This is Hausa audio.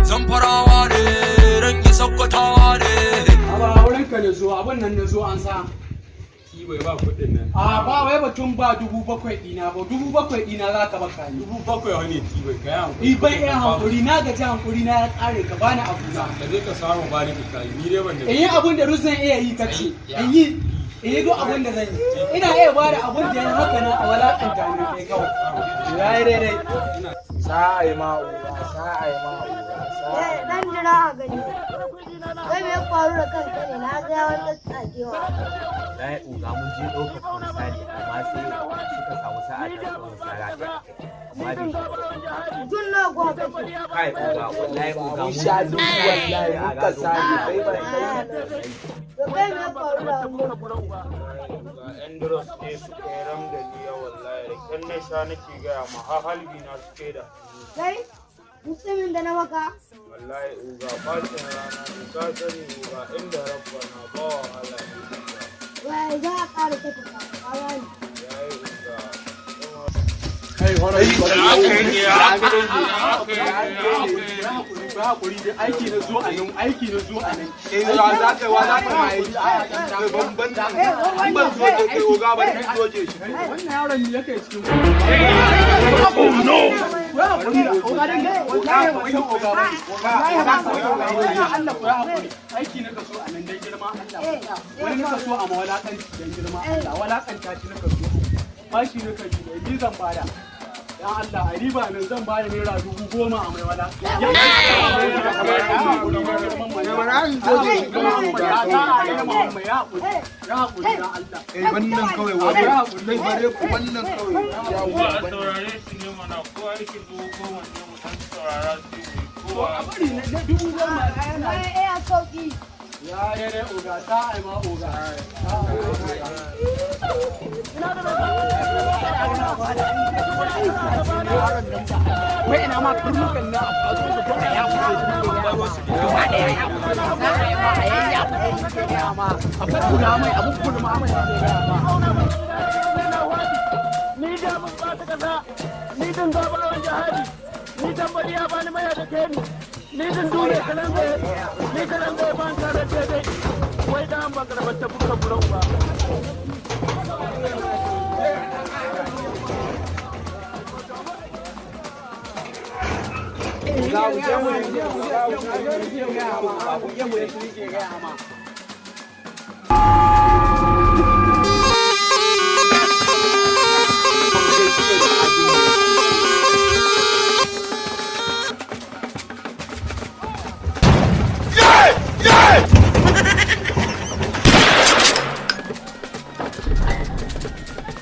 Zamfarawa ne, dangi Sakkwatawa ne. Aba wurin ka ne zo, abin nan ne zo an sa. Ki bai ba kuɗin nan. A ba wai batun ba 7,000 ɗina ba, 7,000 ɗina za ka baka ni. 7,000 wani ti bai kai hankuri. I bai iya hankuri, na gaji, hankuri na ya ƙare, ka bani abu na. Ka je ka samu bariki kai, ni dai ban da. In yi abun da duk zan iya yi kace, in yi duk abun da zan yi. Ina iya ba da abun da ya haka na a walakanta ni kai kawai. Ya yi daidai. Sa'a yi ma uba, sa'a yi ma uba, sa'a. Eh, dan jira a gani. Kai, me ya faru da kanka ne? Na ga wani tsagewa. Wallahi oga, mun je ɗaukar fansa ne, amma sai suka samu sa'a ta ɗaukar sara ta, amma bai sha. Mutum nawa kuka kashe? Kai oga, wallahi oga Mun sha dubu, wallahi muka sani kai ba kai. To kai, me ya faru da hannu? Ga yan drugs ne suka yi ram da niya, wallahi da kyan na sha nake gaya ma, har halbi na suke da. Kai, mutumin da na maka. Wallahi uga, bacin rana ne, ka sani uga, inda rabba na ba wahala ne uga. Wai za a ƙara saka ka, ka gane. Yayi uga. Kai horon. Hakuri da aiki na zo a nan, aiki na zo a nan. Eh, wa za ka, wa za ka ma aiki? Kai ban ban ban ban zo da kai oga ba, ni doje shi. Wannan yaron ne yake cikin ku? No, ya hakuri da oga dan wallahi ba san oga ba, wallahi ba san oga ba. Allah ku ya hakuri, aiki na kaso a nan dan girma Allah. Wani na kaso a mawalakanci dan girma Allah, walakanta shi na kaso, bashi na kaji da ni zan bada. Dan Allah a riba nan zan bada ₦10,000 a mai wala. Ya hakuri dan Allah. Eh, wannan kawai wani. Kai bare ku wannan kawai. Ko a saurare shi ne mana, ko aikin 10,000 ne, mu san saurara su yi kowa. A bari na 10,000 yana. Ai, eh, a sauki. Ya dai oga, ta ai ma oga. Wai ina ma karnukan na a zo su duka ya kuce su gaba ɗaya, ya kuce su za a yi ma a yayya kuce su gaya ma a kukkula mai a kukkula mai ke gaya ma. Ni da mun ba ta kasa, ni din gabarawan jihadi, ni tambari ya bani maya da ke ni, ni din dole kalan zai, ni kalan zai ban kare daidai, wai da an ban karbar ta buka buran ba. Ga mu je mu je mu je gaya ma.